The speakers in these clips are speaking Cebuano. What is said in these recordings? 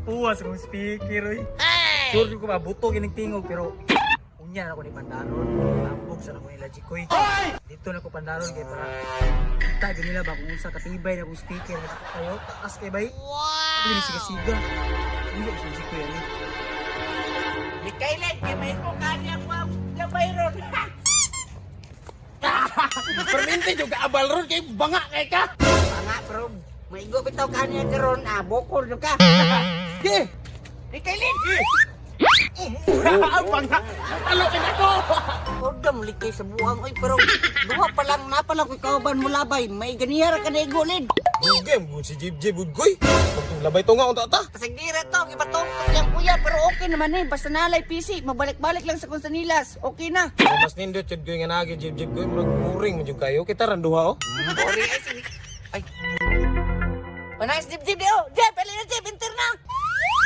Puwas kong speaker oy. Sure ko ba buto kining tingog pero unya na ako ni Pandaron. Ambog sa ako nila Jikoy. Dito na ko Pandaron kay para kita gyud nila ba kung unsa katibay na akong speaker kayo taas kay bay. Wow. Dili siga-siga. Sige sa Jikoy ani. Mikailan, kay may ko kanya ko ang labay ron. Permente jud ka abal ron kay banga kay ka. Nga, pero maigo bitaw kanya karon, ah, bukol jud ka. Ge. Mikailan! Banga. Talo kay nako. Ordam likay sa buhang oy, pero duha pa lang na pa lang ko kauban mo labay. May ganiyara ka na igulid. Game gud si Jib Jib goy. Labay to nga unta ta. Pasigdira to, gibatong yang kuya, pero okay naman eh. Basta nalay PC, mabalik-balik lang sa Konstanilas. Okay na. Pero mas nindot jud goy nga naagi Jib Jib goy, murag boring man jud kayo. Kita ran duha oh. Boring ay sige. Ay. Panayas dib dib di oh. Jeb, ali na Jeb, enter na.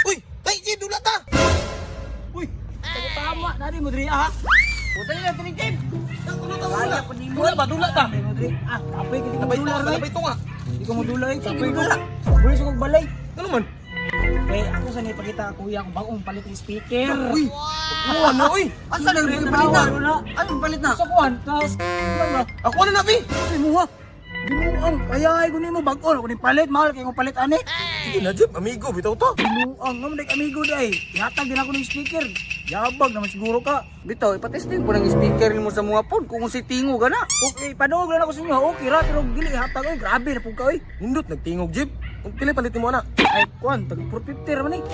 Uy, tay Jib dula ta. Uy, tama na di mo diri ah. Puta nila diri Jeb. Dula ko nimo. Dula ba dula ta? Mo diri ah, kapoy kay Labay mo to, dula oy. labay to nga. Di ko mo dula oy, kapoy ko. dula. Bulis ko balay. Ano man? Eh ako sa ipakita kuya kung bagong palit ng speaker. Uy. Wow, ano uy? Asa na yung palit na? Tanawa na. Ano palit na? Sa kuan, tas man ba? Ako na nabi. Ay muha. Binuang, ayahay ko nimo bag-o ko ni palit, mahal kay kong palit ani. Sige na Jib, amigo bitaw to. Binuang nga man amigo day. Ihatag din ako ng speaker. Yabag naman siguro ka. Bitaw, ipatesting po ng speaker nimo sa mga phone kung si tingo gana. Okay, panuog lang ako sa inyo. Okay ra pero dili ihatag oy, grabe na pud ka oy. Nindot nagtingog Jib. Kung pila palit mo ana. Ay kuan, tag 450 ra man eh.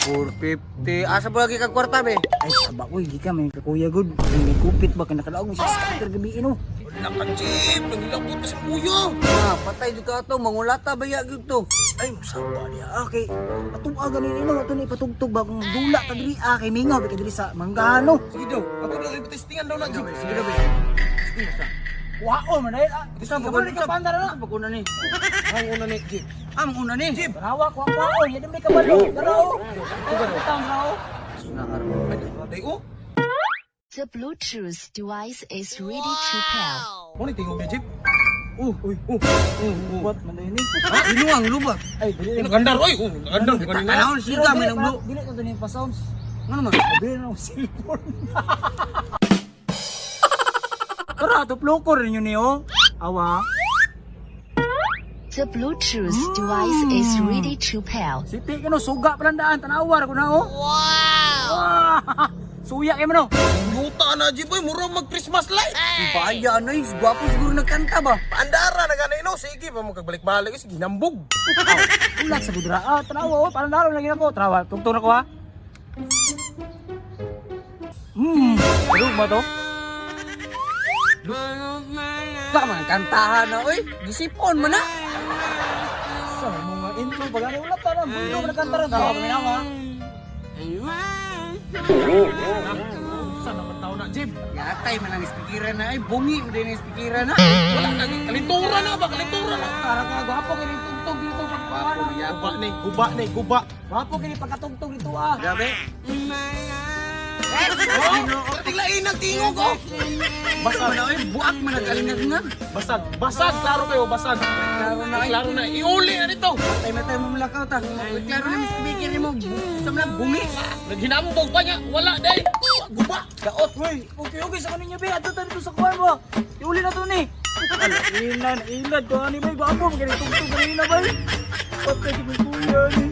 450. Asa ba lagi kag kwarta be? Ay saba oy, di ka may kakuya gud. Ay, may kupit ba kay nakadaog mo sa speaker gabi ino. Wala ka Jib, nangilabot ka sa kuya. Ah, patay jud ka ato, mangulata ba ya gyud to? Ay musaba niya. Okay. Atong aga ni ino ato ni ipatugtog ba kung dula ta diri ah kay mingaw kay diri sa manggano. Sige daw, ato daw ipatestingan daw na Jib. Sige daw be. Wao man ay. Gusto mo ba ka pandara na? Sa una ni. Ang una ni Jib. Ah, ang una ni. Jib. Tanawa ko ang yan may kabalo. Darao. Ay, tao. Ay, day oh. The Bluetooth device is ready to pair. Mo ni tingog niya Jib. Oh, Uy, oh. Oh, oh. what man ini? Binuang lubak. Ay, dili. Nagandar oy, oh, nagandar kanina. Tanawon siya may nang blue. Dili ko to ni pa sounds. Ano man? Dili na akong cellphone. Tara, tuplokor ninyo niyo. Awa. The Bluetooth device is ready to pair. Sipi ka no, suga pa lang daan. Tanawa ra ko na oh. Wow! Suya kayo man oh. Yuta na Jib oy, mura mag Christmas light. Baya na is, gwapo siguro nagkanta ba? Paandara na ganay no, sige pa mo kagbalik-balik sige nambog. Ulat sa gudra. Ah, tanawa oh. Parang laro lagi ako. Tanawa, tugtong na ko ha. Ano ba to? Sa man kantahan na oy, gisipon man na. Sa mga intro pag ano ulat ta na. Bulo na kanta ron. Tanawa kami na ha. Sa naman tao na Jib? Yatay man ang speakeran na ay bungi mo din ang speakeran na. Wala na kalintura na ba kalintura na. Tara ka, gwapo kini tugtog dito pagkuha. Guba ni, guba ni, guba. Gwapo kini pagkatugtog dito ah. Grabe. Oh, tinglain ang tingog oh. Basag man oy, buak man nagalingat-ngat. Basag, basag, klaro kayo, basag. Klaro na ay. Klaro na, iuli na nito. Tay na tayo mamulakaw ta. Klaro na ang speaker nimo. Sa man bungi. Naghinambog pa niya, wala day. Guba. Daot. Uy, okay okay sa kaninyo be. Adto ta dito sa kuan mo. Iuli na to ni. Ina, ilad ko ani bay gwapo kini tugtog kanina bay. Patay si kuya ni.